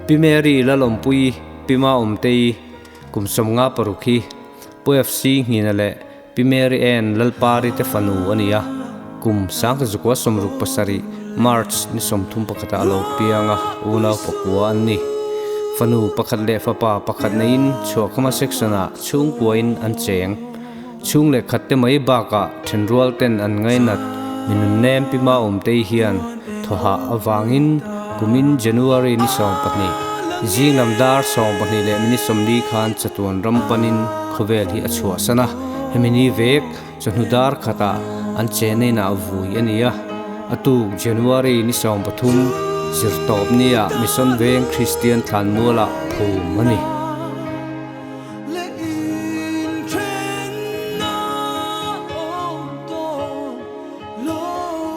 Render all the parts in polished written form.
Pi Mary Lalawmpuii, Pi Maawmtei, kum 56 hi Pu FC Nghina leh Pi Mary Ann Lalpari te fanu a ni a, kum 1967 March ni 31 ah a lo piang a, unau pakua an ni. Fanu pakhat leh fapa pakhat neiin Chhuahkhama section ah chhungkuain an cheng. Chhung leh khat te mai bakah thenrual ten an ngainat mi nunnem Pi Maawmtei hian thawhah avangin kumin January ni 12, zing lam dar 12 leh minute 40 khan chatuan ram panin khawvel hi a chhuahsan a, hemi ni vek chawhnu dar khatah an cheneinah vui a ni a. A tuk January ni 13, zirtawp niah Mission Veng Kristian Thlanmualah phum a ni.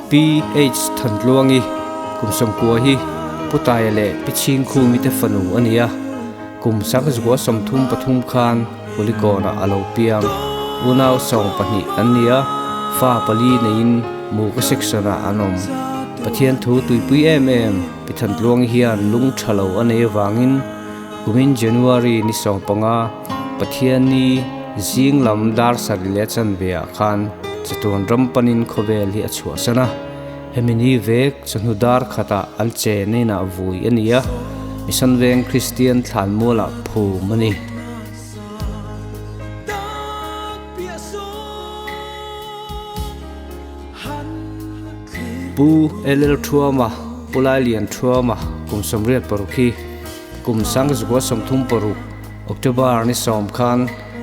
Pi H Thantluangi, kum 90 hi Pu Taia leh Pi Chhingkhumi te fanu a ni a, kum 1933 khan Kulikawnah a lo piang. Unau 12 an ni a, fa pali neiin Muka section-ah an awm. Pathian thu tuipui em em Pi Thantluangi hian lung tha lo a nei avangin Kumin January ni 15, Pathianni zing lam dar sarih leh chanve ah khan chatuan ram panin khawvel hi a chhuahsan a, hemi ni vek chawhnu dar khatah an chen inah vui a ni a, Mission Veng Kristian thlanmualah phum a ni. Pu LL Thuama, Pu Lailian Thuama, kum 86 hi Kum 1936, October ni 10 khan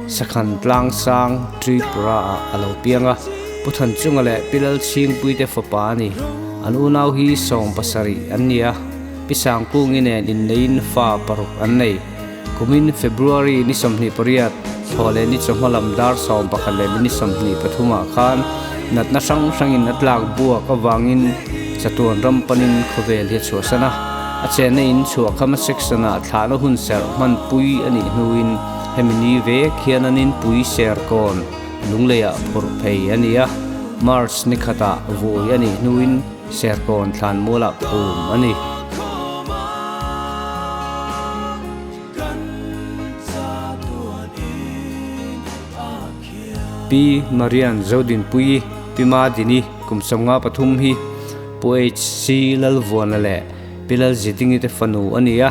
Sakhan Tlang Sang, Tripura ah a lo piang a, Pu Thanchunga leh Pi Lalchhingpui te fapa a ni. An unau hi 17 an ni a, Pi Sangkungi nen inneiin fa paruk an nei. Kumin February ni 28, thaw leh ni chawhma lam dar 11 leh minute 23 ah khan natna hrang hrangin a tlak buak avangin chatuan ram panin khawvel hi a chhuahsan a. A chenna in chhuahkhama section ah thlahna hun serh hmanpui a nih hnuin hemi ni vek hian an inpui Serkawn Lungleiah phurh phei a ni a, March ni khatah vui a nih hnuin Serkawn thlanmualah phum a ni. Pi Marian Zodinpuii, Pi Madini kum 53 hi Pu HC Lalvuana leh Pi Lalzidingi te fanu a ni a,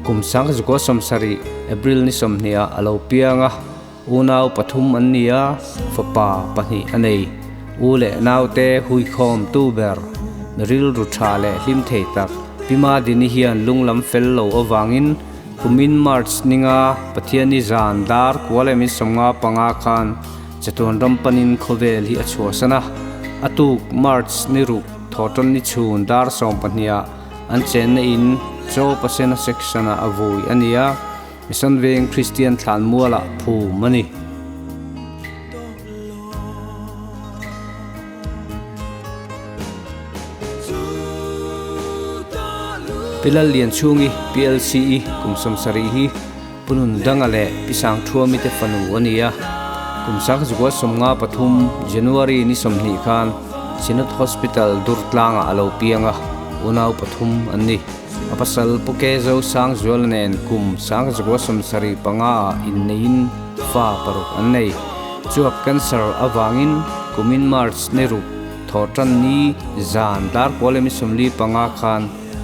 kum 1970 April ni 20 ah a lo piang a, unau pathum an ni a, fapa pahnih a nei. U leh naute huikhawm tu ber, mi rilru tha leh hlim thei tak Pi Madini hian lunglam fel lo avangin kumin March ninga Pathianni zan dar kua leh min 55 khan Chatuan ram panin khawvel hi a chhuahsan a, a tuk March ni ruk thawhtawn ni chhun dar 12 ah an chenna in Chaw Pasena section ah a vui a ni a, Mission Veng Kristian thlanmualah phum a ni. Pi Lallianchhungi, PLCE, kum 70 hi Pu Nundanga leh Pi Sangthuami te fanu a ni a. Kum 1953 January ni 20 khan Synod Hospital Durtlangah a lo piang a, unau pathum an ni. A pasal Pu Kezo Sangzuala nen kum 1975 ah inneiin fa paruk an nei. Chuap cancer avangin kumin March ni ruk thawhtan ni zan dar kua leh mi 45 khan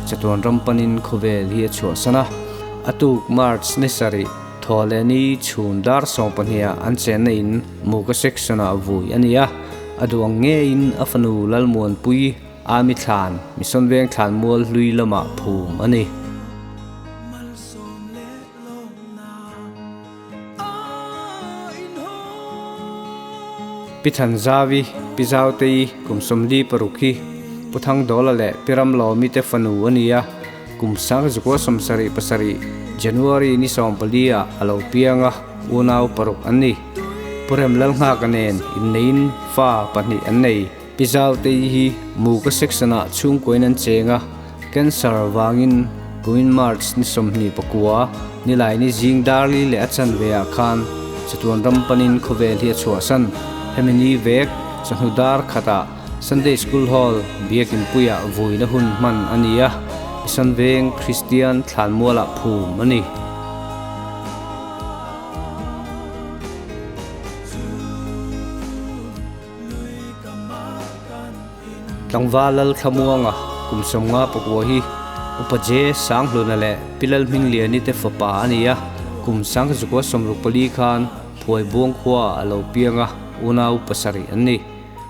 chatuan ram panin khawvel hi a chhuahsan a. A tuk March ni sarih thaw leh ni chhun dar 12 ah an chenna in Muka section ah vui a ni a. A duang ngeiin a fanu Lalmuanpui Ami thlan, Mission Veng thlan mual hlui lamah phum a ni. Pi Thanzavi, Pi Zautei, kum 46 hi Pu Thangdawla leh Pi Ramlawmi te fanu a ni a, kum 1977 January ni 14 ah a lo piang a, unau paruk an ni. Pu Remlalnghaka nen inneiin fa pahnih an nei. Pi Zautei hi Muka section ah chhungkuain an cheng a, cancer vangin kumin March ni 29, nilai ni zing darli leh a chanve ah khan chatuan ram panin khawvel hi a chhuahsan. Hemi ni vek chawhnu dar khatah Sunday School Hall Biakinpuiah vuina hun hman a ni a. Mission Veng Kristian Thlanmualah phum a ni. Tlangval Lalthlamuanga kum 50 pakua hi Upa Je Sanghluna leh Pi Lalhmingliani te fapa a ni a, kum 1964 khan Phuaibuang khua a lo piang a, unau pasarih an ni.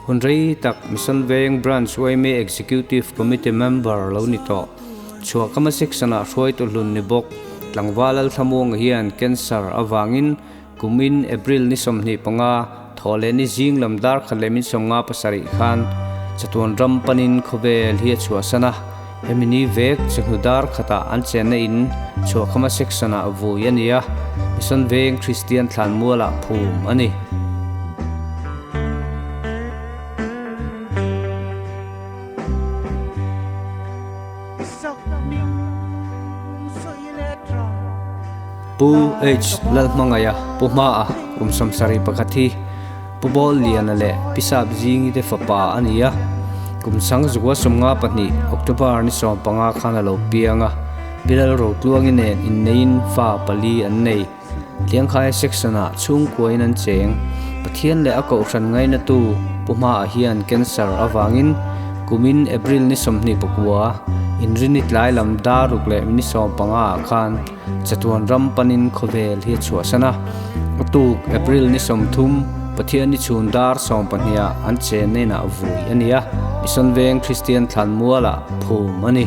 Hun rei tak Mission Veng Branch yma Executive Committee member lo ni tawh. Chhuahkama Section-ah hruaitu hlun ni bawk Tlangval Lalthlamuanga hian cancer avangin Kumin April ni 25, thawh leh ni zing lam dar khat leh min 57 khan chatuan ram panin khawvel hi a chhuahsan a, hemi ni vek chawhnu dar khatah an chenna in chhuahkhama section ah vui a ni a, Mission Veng Kristian thlanmualah phum a ni. Pu H. Lalhmangaia Pu Hmaa kum 71 hi Pu Bawl Liana leh Pi Sap Zingi te fapa a ni a, kum 1952 October ni 15 khan a lo piang a, Pi Lal Rotluangi nen inneiin fa pali an nei. Liangkhaia section-ah chhungkuain an cheng. Pathian leh a kohhran ngainatu Pu Hmaa hian cancer avangin kumin April ni 29, Inrini tlai lam dar ruk leh ni 15 ah khan chatuan ram panin khawvel hi a chhuahsan a. A tuk April ni 30, Pathian ni chhun dar 12 ah an chenna inah vui a ni a, Mission Veng Kristian Thlanmualah phum a ni.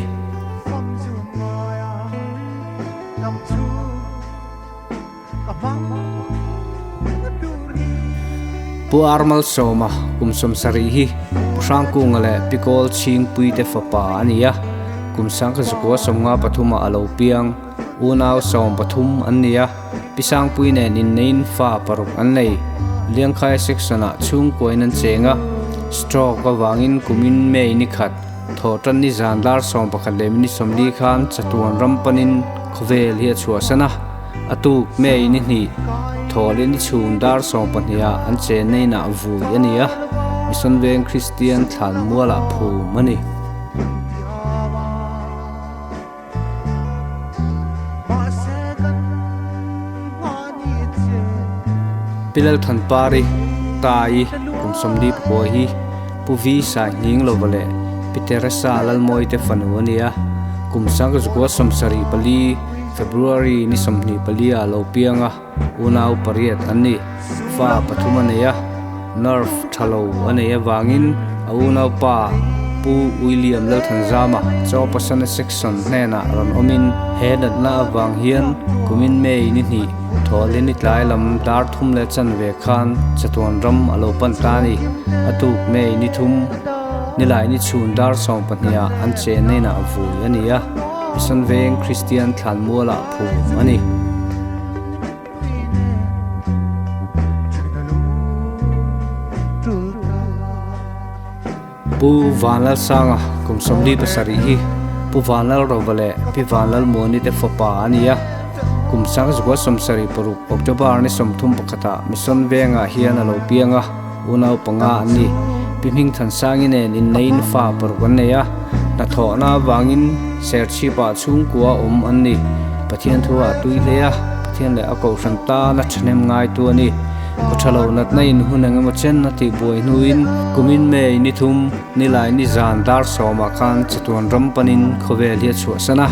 Pu Armal Sawma kum 70 hi Pu Hrangkunga leh Pi Kawl Chhingpui te fapa a ni a, kum 1953 ah a lo piang. Unau 13 an ni a, Pi Sangpui nen inneiin fa paruk an nei. Liangkhaia section-ah chhungkuain an cheng a, stroke avangin kumin May ni khat, Thawhtan ni zan dar 11 leh minute 40 khan chatuan ram panin khawvel hi a chhuahsan a, a tuk May ni hnih thawhleh ni chhun dar 12 ah an chenna inah vui a ni a, Mission Veng Kristian thlanmualah phum a ni. Pi Lalthanpari, Tai, kum 44 hi Pu Vi Sai Hning Lova leh Pi Teresa Lalmawi te fanu a ni a, kum 1974 February ni 24 ah lo piang a, unau pariat an ni. Fa pathum a nei a, nerve tha lo a nei avangin a unaupa Pu William Lalthanzama Chawpasana Section hnenah rawn awmin he natna avang hian kumin May ni hnih thawhlin ni tlai lam dar thum leh chanve khan chatuan ram a lo pan ta a ni. A tuk May ni thum nilai ni chhun dar 12 ah an chenna inah vui a ni a, Mission Veng Kristian Thlanmualah phum a ni. Pu Vanlalsanga kum 47 hi Pu Vanlalrova leh Pi Vanlalmuani te fapa a ni a, kum 1976 October ni 31 ah Mission Vengah hian a lo piang a, unau panga an ni. Pi Hmingthansangi nen inneiin fa paruk an nei a, hnathawhna avangin Serchhip-ah chhungkua awm an ni. Pathian thu ah tui hle a, Pathian leh a kohhran tan a thahnem ngaitu a ni. Kawthalo natna in hun eng emaw chen a tih buai hnuin kumin May ni thum, nilai ni zan dar sawmah khan chatuan ram panin khawvel hi a chhuahsan a.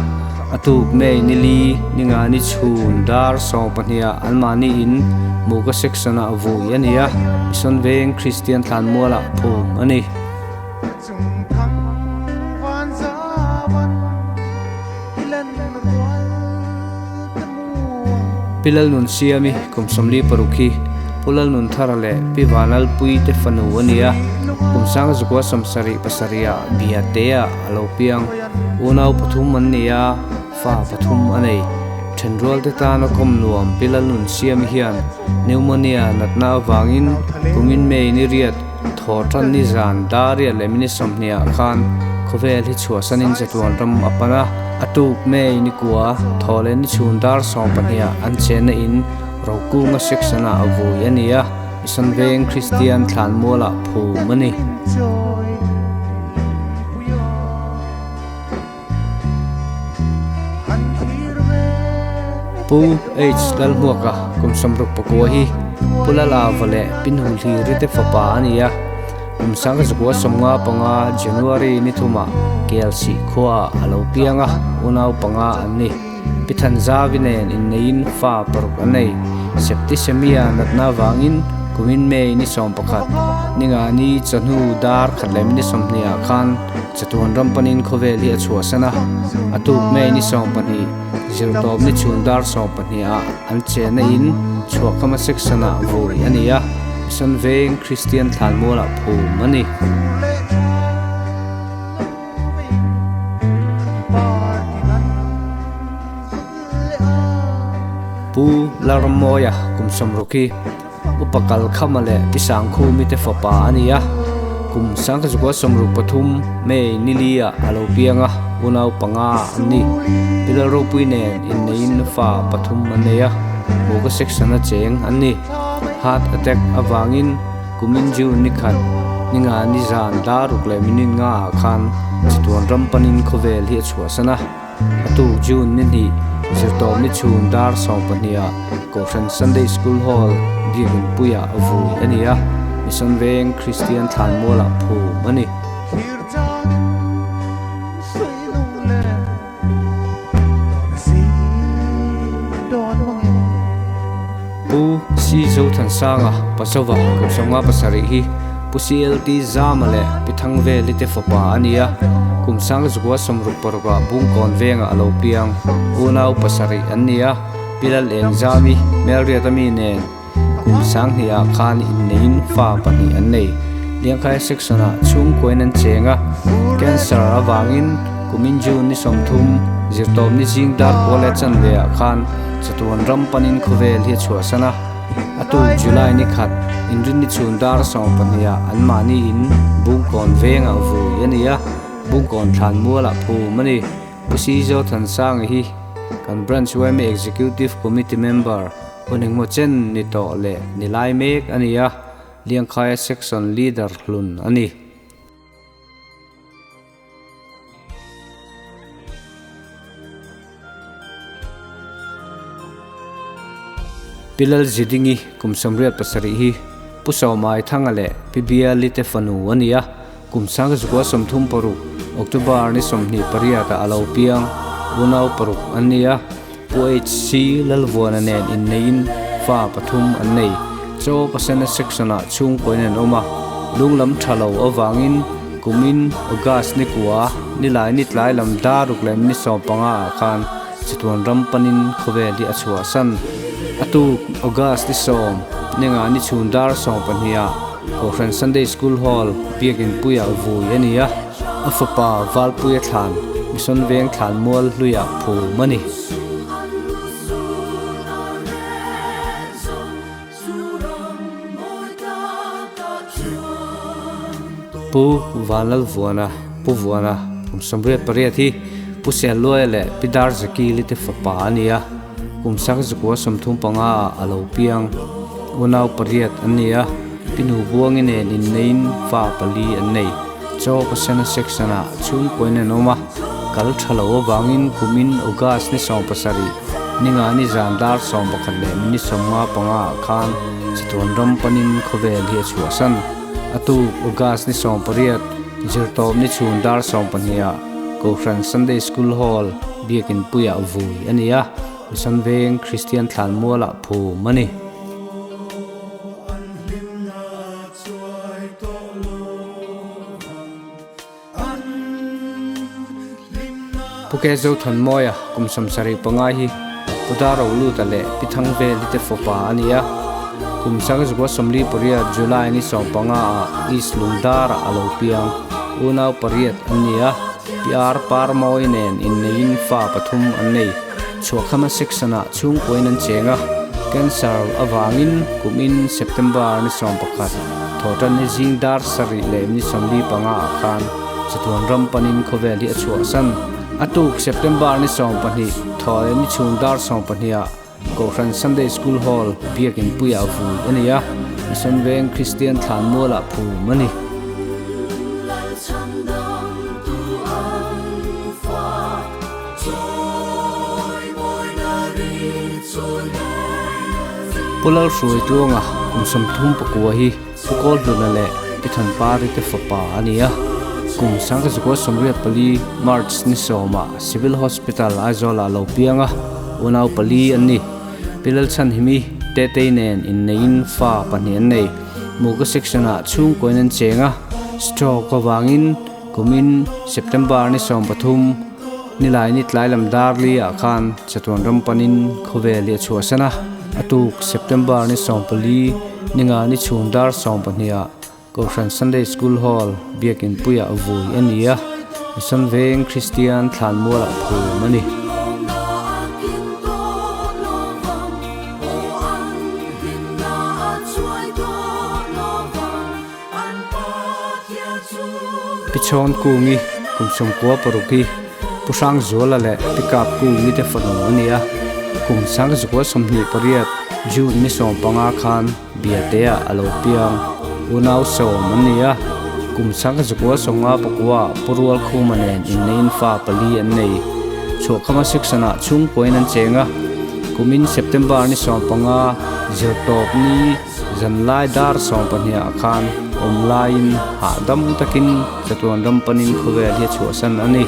A tuk May ni li, ni nga ni chhun dar 12 ah anmahni in Muka section ah vui a ni a, Mission Veng Kristian Thlanmualah phum a ni. Pi Lalnunsiami kum 46 hi Pu Lalnunthara leh Pi Vanlalpui te fanu a ni a, kum 1977 ah Biate-ah a lo piang. Unau pathum an ni a, fa pathum a nei. Thenrual te tana kawm nuam Pi Lalnunsiami hian pneumonia natna avangin kumin May ni riat Thawhtan ni zan dar riat leh minute 20 ah khan khawvel hi chhuahsanin chatuan ram a pan a, a tuk May ni kua thaw leh ni chhun dar 12 ah an chenna in Rokunga section ah a vui a ni a, Mission Veng Kristian Thlanmualah phum a ni. Pu H Lalhmuaka kum 64 hi Pu Lalava leh Pi Nuhliri te fapa a ni a, kum 1955 January ni thumah Kelsih khuaah a lo piang a, unau panga an ni. Pi Thanzavi nen inneiin fa paruk an nei. Septicemia natna avangin kumin May ni 11, ningani chawhnu dar khat leh minute 20 ah khan chatuan ram panin khawvel hi a chhuahsan a, a tuk May ni 12, zirtawp ni chhun dar 12 ah an chenna in chhuahkhama section ah vui a ni a, Mission Veng Kristian Thlanmualah phum a ni. Pu Lalrammawia kum 60 hi Upa Kalkhama leh Pi Sangkhumi te fapa a ni a, kum 1963 May nili-ah a lo piang a, unau panga an ni. Pi Lalropui nen inneiin fa pathum an nei a, Buka section-a cheng an ni. Heart attack avangin Kumin June ni khat, ni nga ni zan dar ruk leh minute nga ah khan chatuan ram panin khawvel hi a chhuahsan a. A tuk June ni hnih, zirtawp ni chhun dar 12 ah Kohhran Sunday School Hall biakin puiah vui a ni a, Mission Veng Kristian Thlanmualah phum a ni. Pu Si Zothansanga, Pasova, kum 57 hi Pu CLT Zama leh Pi Thangveli te fapa a ni a, kum 1966 ah Bungkawn vengah a lo piang. Unau pasarih an ni a, Pi Laleng Zami, Melriata mi nen kum 2000 ah khan inneiin fa pahnih an nei. Liangkhai section-ah chhungkuain an cheng a, cancer avangin kumin June ni 30, zirtawp ni zing dar kual leh chanve ah khan chatuan ram panin khawvel hi a chhuahsan a. A tuk July ni khat, inrin ni chhun dar 12 ah anmahni in Bungkawn vengah vui a ni a, Bungkawn thlanmualah phum a ni. Pu Si Zothansanga hi kan Branch yma Executive Committee member hun engmaw chen ni tawh leh ni lai mek a ni a, Liangkhaia Section Leader hlun a ni. Pi Lalzidingi kum 87 hi Pu Sawmai Thanga leh Pi Biali te fanu a ni a, Kum 1936 October ni 28 ah a lo piang, unau paruk an ni a, Pu HC Lalvuana nen inneiin fa pathum an nei. Chaw pasena section-ah chhungkawiin an awm a, lunglam tha lo avangin kumin August ni kua, nilai ni tlai lam dar ruk leh ni 15 ah khan chatuan ram panin khawvel hi a chhuahsan. A tuk August ni 10, ni nga ni chhun dar 12 ah Kohhran Sunday School Hall biakin puiah vui a ni a, a fapa Valpuia thlan Mission Veng thlan mual hluiah phum a ni. Pu Vanlalvuana, Pu Vuana, kum 88 hi Pu Selluaia leh Pi Darzakili te fapa a ni a, kum 1935 ah a lo piang. Unau pariat an ni a, Pi Nu Buangi nen inneiin fa pali an nei. Chaw pasena section-ah chhungkawiin an awm a, kal tha lo avangin kumin August ni 17, ninga ni zan dar 11 leh minute 55 ah khan chatuan ram panin khawvel hi a chhuahsan. A tuk August ni 18, zirtawp ni chhun dar 12 ah Kohhran Sunday School Hall biakin puiah vui a ni a, Mission Veng Kristian Thlanmualah phum a ni. Pu Ke Zothanmawia kum 75 hi Pu Daroluta leh Pi Thangveli te fapa a ni a, kum 1948 July ni 15 ah East Lungdarah a lo piang. Unau pariat an ni a, Pi Ar Parmawi nen inneiin fa pathum an nei. Chhuahkhama section-ah chhungkuain an cheng a, cancer avangin kumin September ni 11, thawhtan ni zing dar sarih leh ni 45 ah khan chatuan ram panin khawvel hi a chhuahsan. A tuk September ni 12, thawh leh ni chhun dar 12 ah Kohhran Sunday School Hall biakin puiah vui a ni a, Mission Veng Kristian Thlanmualah phum a ni. Pu Lalhruaitluanga kum 39 hi Pu Kawlhluna leh Pi Thanpari te fapa a ni a. Kum 1984 March ni sawmah Civil Hospital Aizawlah a lo piang a, unau pali an ni. Pi Lalchhanhimi Tetei nen inneiin fa pahnih an nei. Muka section-ah chhungkawiin an cheng a, stroke avangin kumin September ni 13 nilai ni tlai lam dar li ah khan chatuan ram panin khawvel hi a chhuahsan a, a tuk September ni 14 ninga ni chhun dar 12 ah Kohhran Sunday School Hall biakin puiah vui a ni a, Mission Veng Kristian thlanmualah phum a ni. Pi Chhawn Kungi kum 96 hi Pu Hrangzuala leh Pi Kap Kungi te fanu a ni a, kum 1928 June ni 15 khan Biatea a lo piang. Unau sawm an ni a, kum 1959 Pu Rualkhuma nen inneiin fa pali an nei. Chhuahkhama section-ah chhungkuain an cheng a, kumin September ni 15 zirtawp ni zanlai dar 12 ah khan awm laiin hahdam takin chatuan ram panin khawvel hi a chhuahsan a ni.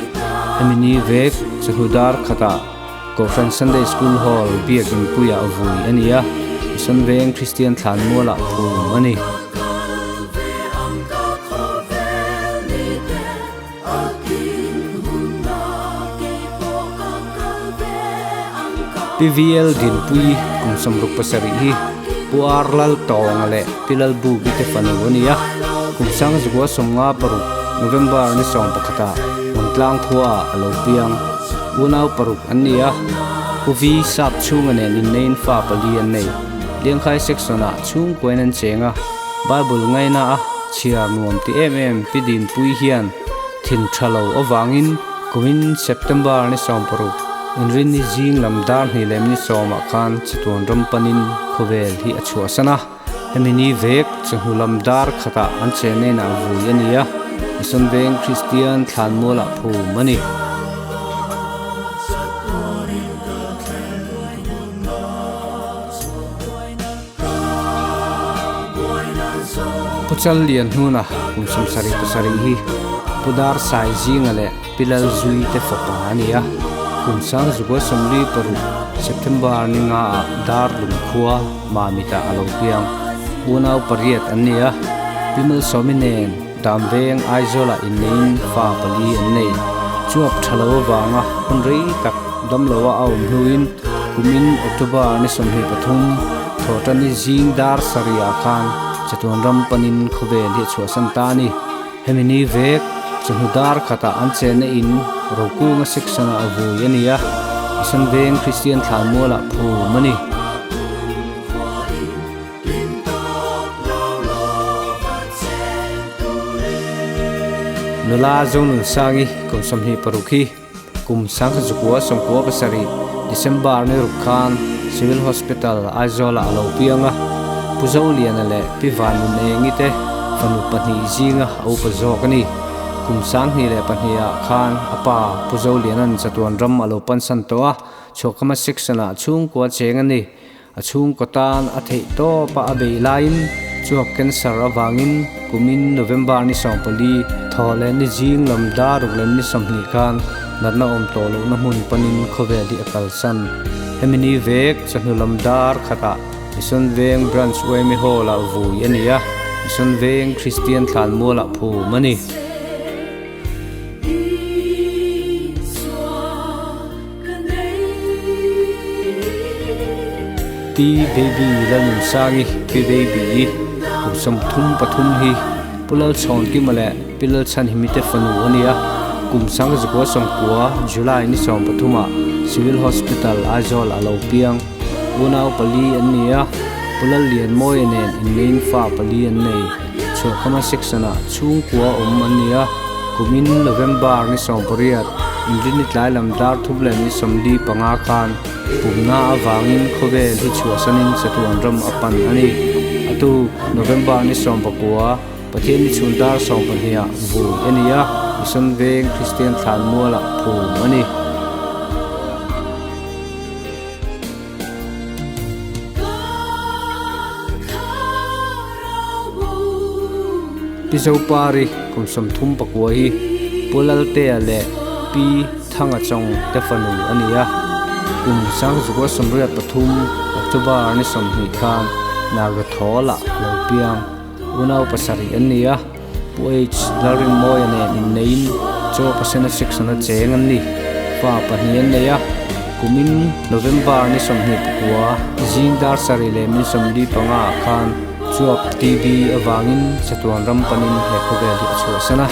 Hemi ni vek chawhnu dar khatah Kohhran Sunday School Hall biakin puiah vui a ni a, Mission Veng Kristian thlanmualah phum a ni. Pi VL Dinpui kum 67 hi Pu Ar Lal Tawnga leh Pi Lal Buki te fanu a ni a, kum 1956 November ni 11 ah Hmuntlang khuaah a lo piang. Unau paruk an ni a, Pu Vi sap chhunga nen inneiin fa pali an nei. Liangkhai section-ah chhungkuain an cheng a, Bible ngaina a chhiar nuam ti em em Pi Dinpui hian thin tha lo avangin kumin September ni 16 inrinni zing lam dar hnih leh minute sawmah khan chatuan ram panin khawvel hi a chhuahsan a. Hemi ni vek chawhnu lam dar khatah an chennainah vui a ni a, Mission Veng Kristian thlanmualah phum a ni. Pu Chal Lian hnuna kum 77 hi Pu Dar Sai Zinga leh Pi Lal Zui te fapa a ni a, kum 1946 September ni nga ah Dar Lung khua Mamitah a lo piang. Unau pariat an ni a, Pi Malsawmi nen Damveng Aizawlah inneiin fa pali an nei. Chuap tha lo avanga hun rei tak damloa a awm hnuin kumin October ni 23 thawhṭani zing dar sarihah khan chatuan ram panin khawvel hi a chhuahsan ta a ni. Hemi ni vek chawhnu dar khatah an chenna in Rokunga section-ah a vui a ni a, Mission Veng Kristian thlanmualah phum a ni. Nula Zonunsangi kum 26 hi kum 1997 December ni ruk khan Civil Hospital Aizawlah a lo piang a, Pu Zoliana leh Pi Vanunengi te fanu pahnih zinga a upa zawk a ni. Kum 2002 ah khan a pa Pu Zoliana'n chatuan ram a lo pansan tawh a, Chhuahkhama section-ah chhungkua cheng a ni. A chhungkaw tan a theih tawp a a beih laiin chuap cancer avangin kumin November ni 14 thaw leh ni zing lam dar ruk leh ni 20 khan natna awm tawh lohna hmun panin khawvel hi a kalsan. Hemi ni vek chawhnu lam dar khatah Mission Veng Branch yma Hall-ah vui a ni a, Mission Veng Kristian thlanmualah phum a ni. Pi Baby Lalnunsangi, Pi Baby, kum 33 hi Pu Lalchhawnkima leh Pi Lalchhanhimi te fanu a ni a, kum 1990 July ni 13 ah Civil Hospital, Aizawl ah lo piang. Unau pali an ni a, Pu Lallianmawia nen inneiin fa pali an nei. Chhuahkhama section ah chhungkua awm an ni a, kumin November ni 18 inrinni tlai lam dar thum leh ni 45 khan pumna avangin khawvel hi chhuahsanin chatuan ram a pan a ni. A tu November ni 19 Pathian ni chhun dar 12 ah vui a ni a, Mission Veng Kristian thlanmualah phum a ni. Pi Zopari kum 39 hi Pu Laltea leh Pi Thanga Chawng te fanu a ni a. Kum 1983 October ni 20 khan Nagathola a lo piang. Unau pasarih an ni a. Pu H. Lalrinmawia nen inneiin chaw pasena section a cheng an ni. Fa pahnih an nei a, kumin November ni 29 zing dar sarih leh min 45 ah khan chuap TB avangin chatuan ram panin he khawvel hi a chhuahsan a.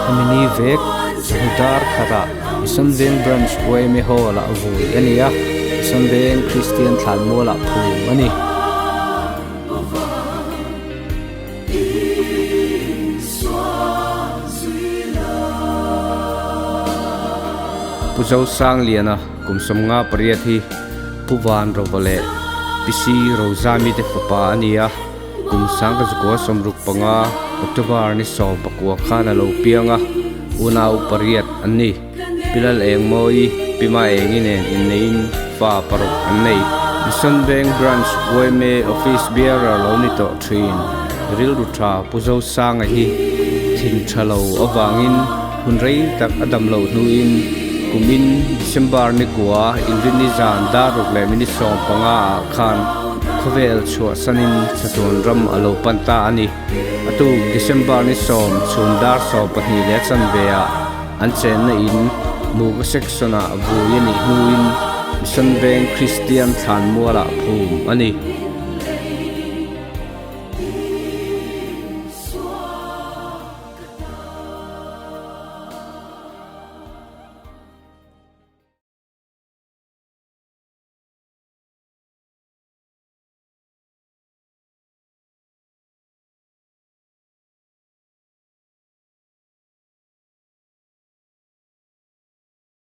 Hemi ni vek chawhnu dar khatah Mission Veng Branch yma Hall ah vui a ni a, Mission Veng Kristian Thlanmualah phum a ni. Pu Zosangliana kum 58 hi Pu Van Rova leh Pi Si Rozami te fapa a ni a, kum 1965 October ni 19 khan a lo piang a, unau pariat an ni. Pi Lal Engmawi, Pi Ma Engi nen inneiin fa paruk an nei. Mission Veng Branch yma Office Bearer lo ni tawh thin. Rilru tha Pu Zosanga hi thin tha lo avangin hun rei tak a dam loh hnuin kumin December ni kua inrinni zan dar ruk leh minute 15 ah khan khawvel chhuahsanin chatuan ram a lo pan ta a ni. A tuk December ni 10 chhun dar 12 leh chanve ah An chenna in Muga section-ah vui a nih hnuin Mission Veng Kristian Thlanmualah phum a ni.